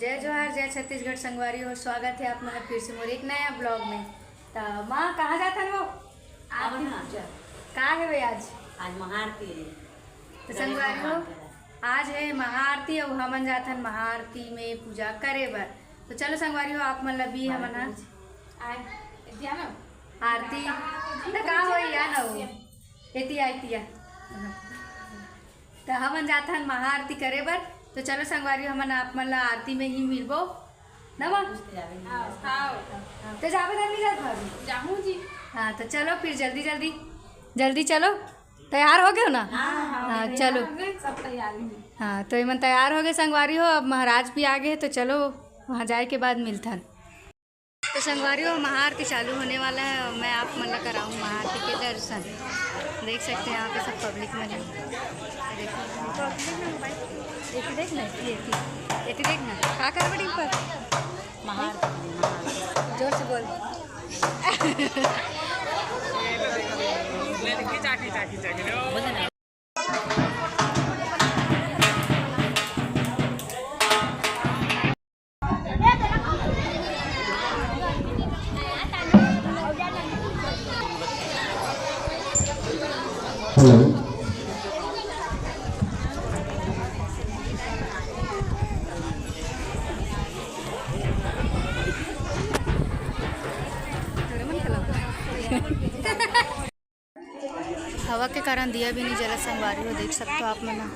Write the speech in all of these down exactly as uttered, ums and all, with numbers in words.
जय जोहार, जय छत्तीसगढ़ संगवारी हो, स्वागत हे आप मन ला फिर से मोर एक नया vlog में। त माँ, कहाँ जाथन वो? आरती पूजा। का हे भाई आज? आज महाआरती हे। त संगवारी हो, आज हे महाआरती अउ हमन जाथन महाआरती में पूजा करे बर। त चलो संगवारी हो, आप मन ला भी हमन ह आय, आरती। त का होई, या ना हो? एती आय, एती आ। त हमन जाथन महाआरती करे बर। त चलो संगवारी हो, हमन आप मन ला आरती में ही मिलबो ना माँ? हाँ, हाँ। त जाबे त नहीं जात भाभी? जाहूँ जी। हाँ, त चलो फिर जल्दी जल्दी, जल्दी चलो। तैयार हो गए हो ना? हाँ, हाँ, हाँ, तैयार चलो। हो गए, सब तैयारी में। हाँ, त एमन तैयार हो गए संगवारी हो, अब महाराज भी आ गए, त चलो वहाँ जाए के बाद मिलथन। त संगवारी हो, महाआरती चालू होने वाला है और मैं आप मन ला कराऊँ महाआरती के दर्शन। देख सकते हैं यहाँ पे सब पब्लिक मन है। देखो, पब्लिक मन भाई, एती देख ना, एती, एती, एती देख ना, का कर बड़ी पर? महाआरती, महाआरती। जोर से बोल। हेलो। हवा के कारण दिया भी नहीं जलत संगवारी हो, देख सकते हो आप मन ह।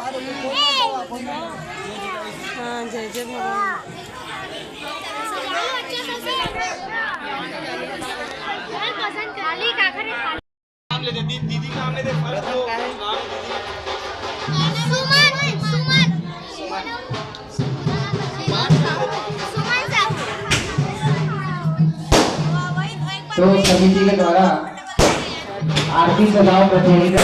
हाँ, जय जय भगवान। नाम ले दे, दी-, दीदी का नाम ले दे, first वो नाम दीदी। सुमन, सुमन। सुमन सर। तो समिति के द्वारा आरती सजाओ प्रतियोगिता